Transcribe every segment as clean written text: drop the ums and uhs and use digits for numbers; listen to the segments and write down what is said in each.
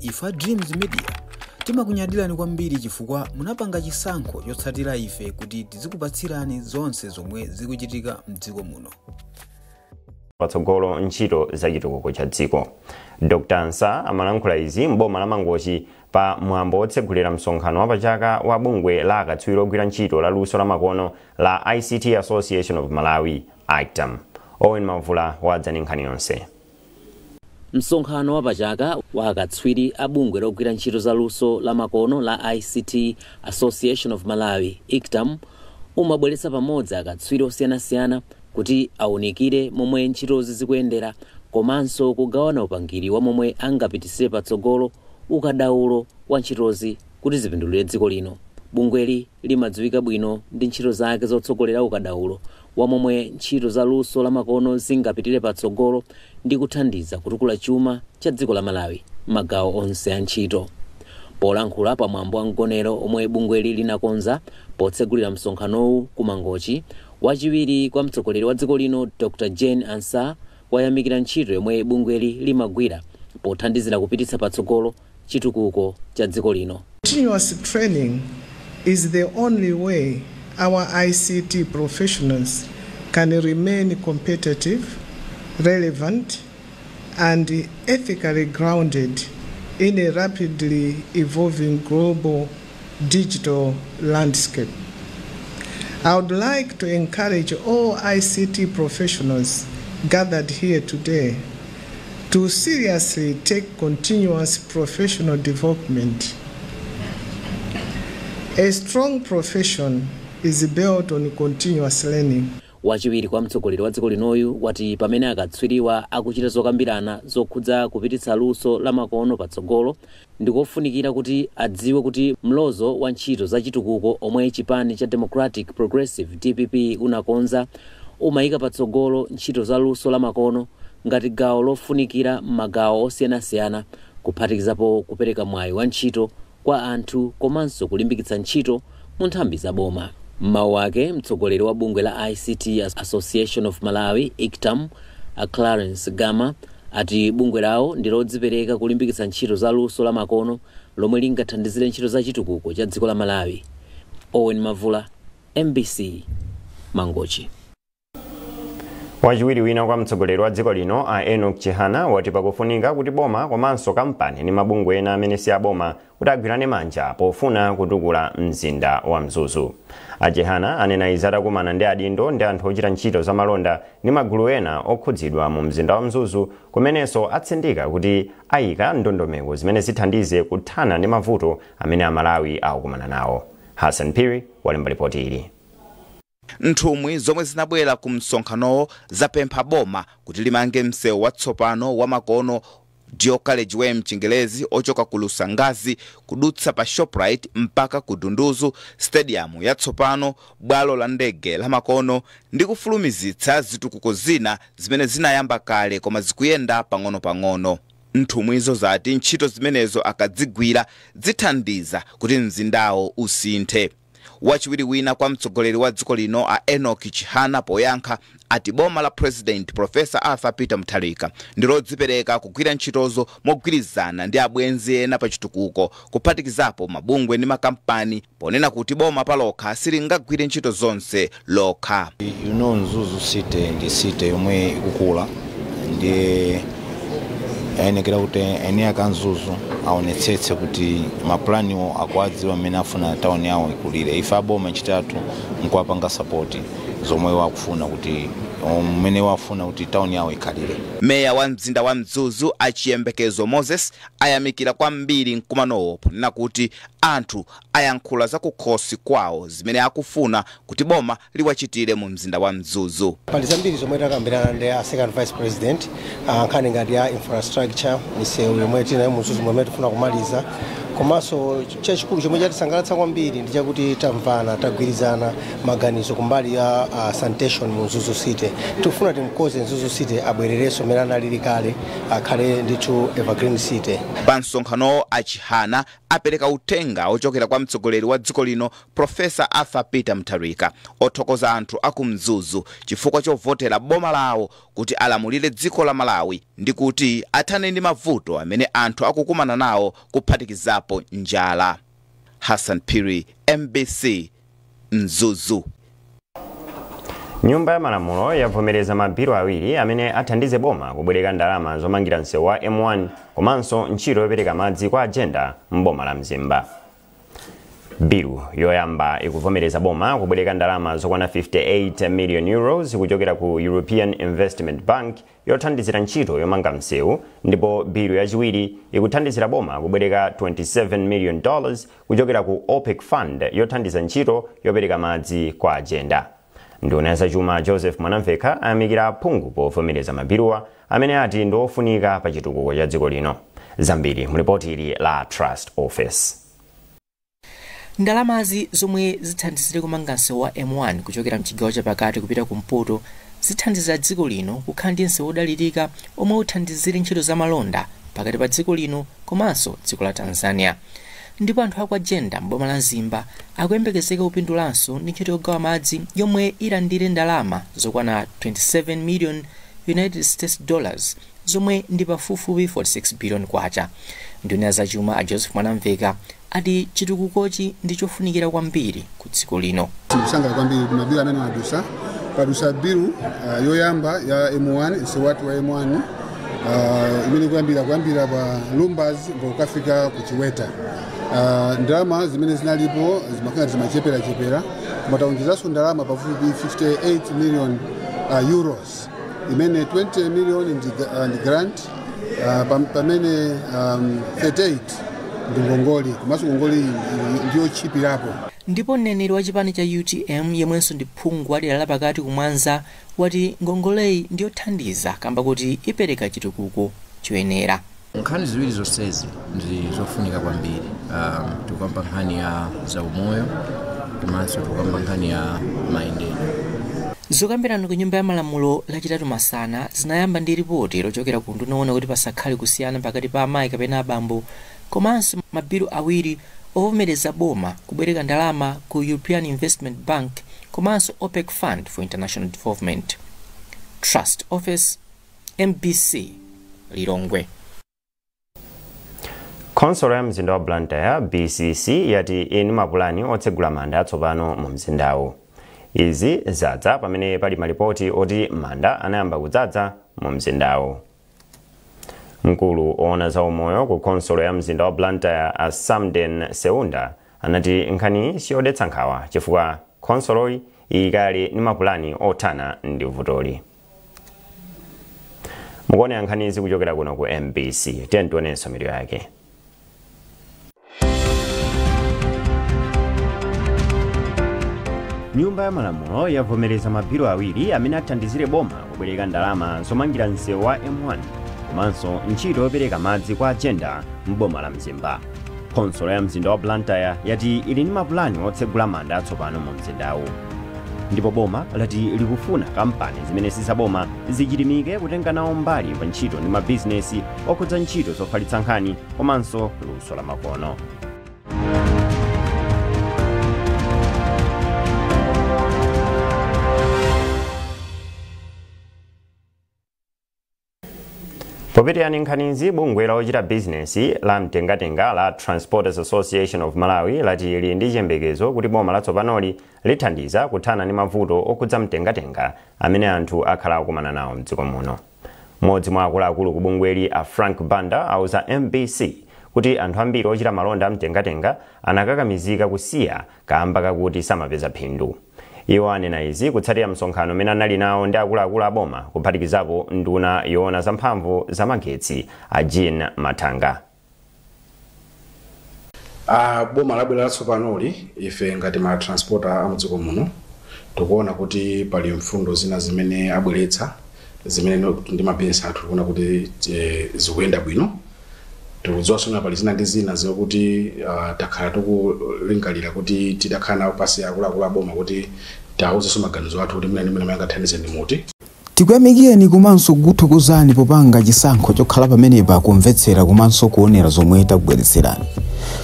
Ife a Dreams Media timakunyadirani kwambiri chifukwa munapanga chisankho chotsatira ife kuti tizikupatsirani zonse zomwe zikuchitika mdziko muno. Patsogolo ntchito za chitukuko cha dziko. Dr Ansah amalankhula izi m'boma la Mangochi pa mwambo wotsegulira msonkhano wapachaka wa bungwe la akatswiri ogwira ntchito la luso lamakono la ICT Association of Malawi, ICTAM. Owen Mavula wadza ndi nkhani yonse. Msonkhano wapachaka wa akatswiri a bungwe logwira ntchito za luso lamakono la ICT Association of Malawi, ICTAM, umabweretsa pamodzi akatswiri osiyanasiyana kuti awunikire momwe ntchitozi zikuyendera komanso kugawana upangiri wa momwe angapitisire patsogolo ukadaulo wa ntchitozi kuti zipindulire dziko lino. Bungweli limadziwika bwino ndi ntchito zake zotsogolera ukadaulo wa momwe ntchito za luso lamakono zingapitire patsogolo ndi kuthandiza kutukula chuma cha dziko la Malawi magawo onse a ntchito. Polankhula pamwambo wa mgonero omwe bungweli linakonza potsegulira msonkhanowu ku Mangochi, wachiwiri kwa mtsogoleri wa dziko lino Dr Jane Ansah wayamikira ntchito yomwe bungweli limagwira pothandizira kupititsa patsogolo chitukuko cha dziko lino. Continuous training is the only way our ICT professionals can remain competitive, relevant, and ethically grounded in a rapidly evolving global digital landscape. I would like to encourage all ICT professionals gathered here today to seriously take continuous professional development. A strong profession is built on continuous learning. Wachiwiri kwa mtsogoleri wa dziko linoyu wati pamene akatswiriwa akuchita zokambirana zokhudza kupititsa luso lamakono patsogolo, ndikofunikira kuti adziwe kuti mlozo wa ntchito za chitukuko omwe chipani cha Democratic Progressive, DPP, unakonza umayika patsogolo ntchito za luso lamakono ngati gawo lofunikira m'magawo osiyanasiyana, kuphatikizapo kupereka mwayi wa ntchito kwa anthu komanso kulimbikitsa ntchito mu nthambi za boma. Mmawu ake, mtsogoleri wa bungwe la ICT Association of Malawi, ICTAM, a Clarence Gama, ati bungwe lawo ndi lodzipereka kulimbikitsa ntchito za luso lamakono lomwe lingathandizire ntchito za chitukuko cha dziko la Malawi. Owen Mavula, MBC, Mangochi. Wachiwiri wina kwa mtsogoleri wa dziko lino a Enoch Chihana wati pakufunika kuti boma komanso kampani ndi mabungwe ena amene si aboma kuti agwirane manja pofuna kutukula mzinda wa Mzuzu. A Chihana anena izi atakumana ndi adindo ndi anthu ochita ntchito zamalonda ndi magulu ena okhudzidwa mu mzinda wa Mzuzu, kumenenso atsindika kuti ayika ndondomeko zimene zithandize kuthana ndi mavuto amene Amalawi akukumana nawo. Hassan Phiri walemba ripoti ili. Nthumwi zomwe zinabwera ku msonkhanowo zapempha boma kuti limange msewu watsopano wa makono, dual carriageway mchingelezi, ochoka ku Lusangazi kudutsa pa Shoprite mpaka ku Dunduzu Stadium yatsopano, bwalo la ndege la makono ndi kufulumizitsa zitukuko zina zimene zinayamba kale koma zikuyenda pang'ono-pang'ono. Nthumwizo zati ntchito zimenezo akadzigwira zithandiza kuti mzindawo usinthe. Wachiwiri wina kwa mtsogoleri wa dziko lino a Enoch Chihana poyankha ati boma la President Professor Arthur Peter Mutharika ndi lodzipereka kugwira ntchitozo mogwirizana ndi abwenzi ena pa chitukuko, kuphatikizapo mabungwe ndi makampani, ponena kuti boma palokha silingagwire ntchito zonse lokha. Mzuzu City ndi city yomwe ikukula, ndiye ayenekera kuti eni ake a Mzuzu aonetsetse kuti maplaniwo akuwadziwa amene afuna tawuni yawo ikulire. Ife aboma ntchito yathu nkuwapanga support zomwe wakufuna kuti mmene wafuna kuti tawuni yawo ikhalire. Meya wa mzinda wa Mzuzu Achiyembekezo Moses ayamikira kwambiri mkumanowo ponena kuti anthu ayankhula za kukhosi kwawo zimene akufuna kuti boma liwachitire mu mzinda wa Mzuzu. Pali zambiri zomwe takambirana ndi a Second Vice President, nkhani ngati ya infrastructure, misewu yomwe tinayo mu Mzuzu momwe tifuna kumaliza. Komanso chachikulu chomwe chatisangalatsa kwambiri ndi chakuti tamvana, tagwirizana maganizo kumbali ya sanitation mu Mzuzu City. Tikufuna timkoze Mzuzu City abwererenso mmene analili kale, akhale ndithu evergreen city. Pa msonkhanowo Achihana apereka uthenga. uthenga ochokera kwa mtsogoleri wa dziko lino Profesa Arthur Peter Mutharika othokoza anthu aku Mzuzu chifukwa chovotera boma lawo kuti alamulire dziko la Malawi ndi kuti athane ndi mavuto amene anthu akukumana nawo kuphatikizapo njala. Hassan Piri, MBC, Mzuzu. Nyumba ya Malamulo yavomereza mabilu awiri amene athandize boma kubwereka ndalama zomangira msewu wa M1 komanso ntchito yopereka madzi kwa agenda m'boma la Mzimba. Bilu yoyamba ikuvomereza boma kubwereka ndalama zokwana 58 million euros kuchokera ku European Investment Bank yothandizira ntchito yomanga msewu, ndipo bilu yachiwiri ikuthandizira boma kubwereka $27 million kuchokera ku OPEC Fund yothandiza ntchito yopereka madzi kwa agenda. Nduna ya zachuma Joseph Mwanamvekha ayamikira aphungu povomereza mabiluwa amene ati ndi ofunika pa chitukuko cha dziko lino. Zambiri mu ripoti ili la Trust Office. Ndalamazi zomwe zithandizire kumanga msewu wa M1 kuchokera mchigawo chapakati kupita kumpoto zithandizira dziko lino kukhala ndi msewu wodalirika omwe uthandizire ntchito za malonda pakati pa dziko lino komanso dziko la Tanzania. Ndipo anthu aku agenda m'boma la Mzimba akuyembekezeka kupindulanso ndi ntchito yogawa madzi yomwe ilandire ndalama zokwana 27 million United States dollars zomwe ndi pafupifupi 46 billion kwacha. Nduna ya zachuma a Joseph Mwanamvekha ati chitukukochi ndi chofunikira kwambiri ku dziko lino. Tikusangalala kwambiri mabilu amene adusa padusa bilu yoyamba ya M1 msewu wa M1 imene kuyambira pa Lumbers mpaka ku Chiweta. Ndalama zimene zinalipo zimakhala zimacheperachepera, koma taonjezanso ndalama pafupi 58 million euros imene 20 million ndi grant, pamene 38 ndi ngongole, komanso ngongole ndiyotchipirapo. Ndipo mneneri wa chipani cha UTM yemwenso ndi phungu wa dera lapakati kumwanza wati ngongoleyi ndiyothandiza kamba kuti ipereka chitukuko choyenera. Nkhani ziwiri zonsezi ndi zofunika kwambiri. Tikukamba nkhani ya zaumoyo komanso tikukamba nkhani ya mayendedwe. Zokambirana ku Nyumba ya Malamulo lachitatu masana zinayamba ndi ripoti lochokera ku nduna yoona kuti pasakhale kusiyana pakati pa amayi kapena abambo komanso mabilu awiri ovomereza boma kubwereka ndalama ku European Investment Bank komanso OPEC Fund for International Development. Trust Office, MBC, Lilongwe. Khonsolo ya mzinda wa Blantyre BCC yati ili mapulani otsegula manda atsopano mu mzindawu. Izi zadza pamene pali malipoti oti manda anayamba kudzadza mu mzindawu. Mkulu oona za umoyo ku khonsolo ya mzinda wa Blantyre a Samden Seunda anati nkhani siyodetsa nkhawa chifukwa khonsoloyi ikali ndi mapulani othana ndi vutoli. Mukuonera nkhani izi kuchokera kuno ku MBC. Tiyeni tionenso mitu yake. Nyumba ya Malamulo yavomereza mabilu awiri amene athandizire boma kubwereka ndalama zomangira msewu wa M1 komanso ntchito yopereka madzi kwa agenda m'boma la Mzimba. Khonsolo ya mzinda wa Blantyre yati ili ndi mapulani otsegula manda atsopano mu mzindawu. Ndipo boma lati likufuna kampani zimene sizaboma zichilimike kutenga nawo mbali pa ntchito ndi mabizinesi okhudza ntchito zofalitsa nkhani komanso luso la makono. Popitiriza nkhanizi, bungwe la ochita bizinesi la mtengatenga la Transporters Association of Malawi lati lili ndi chiyembekezo kuti boma latsopanoli lithandiza kuthana ndi mavuto okhudza mtengatenga amene anthu akhala akukumana nawo mdziko muno. Mmodzi mwa akuluakulu ku bungweli a Frank Banda auza MBC kuti anthu ambiri ochita malonda amtengatenga anakakamizika kusiya kamba kakuti samapeza phindu. Iwo anena izi kutsatira msonkhano umene anali nawo ndi akuluakulu a boma kuphatikizapo nduna yoona zamphamvu zamagetsi a Jean Mathanga. Boma labwera latsopanoli, ife ngati ma transporter amdziko muno tikuona kuti pali mfundo zina zimene abweretsa zimene ndi mabizinesi athu tikuona kuti zikuyenda bwino. Tikudziwanso pali zina ndi zina zokuti takhala tikulingalira kuti tidakhala nawo pasi akuluakulu a boma kuti tiawuzenso maganizo athu kuti mene mene angathandize ndi muti. Tikuyamikeni komanso kukuthokozani popanga chisankho chokhala pamenepa kumvetsera komanso kuonera zomwe takubweretserani.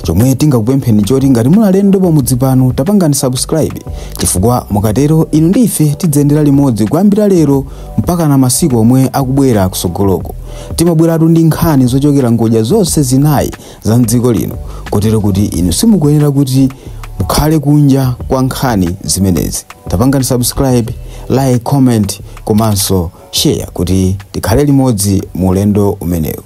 Chomwe tingakupempheni choti ngati muli alendo pamudzi pano, tapangani subscribe, chifukwa mukatero inu ndi ife tidzayendera limodzi kuyambira lero mpaka na masiku omwe akubwera kusogoloko. Timabweratu ndi nkhani zochokera ngodya zonse zinayi za mdziko lino, kotero kuti inu simukuyenera kuti mukhale kunja kwa nkhani zimenezi. Tapangani subscribe, like, comment komanso share kuti tikhale limodzi mu ulendo umenewu.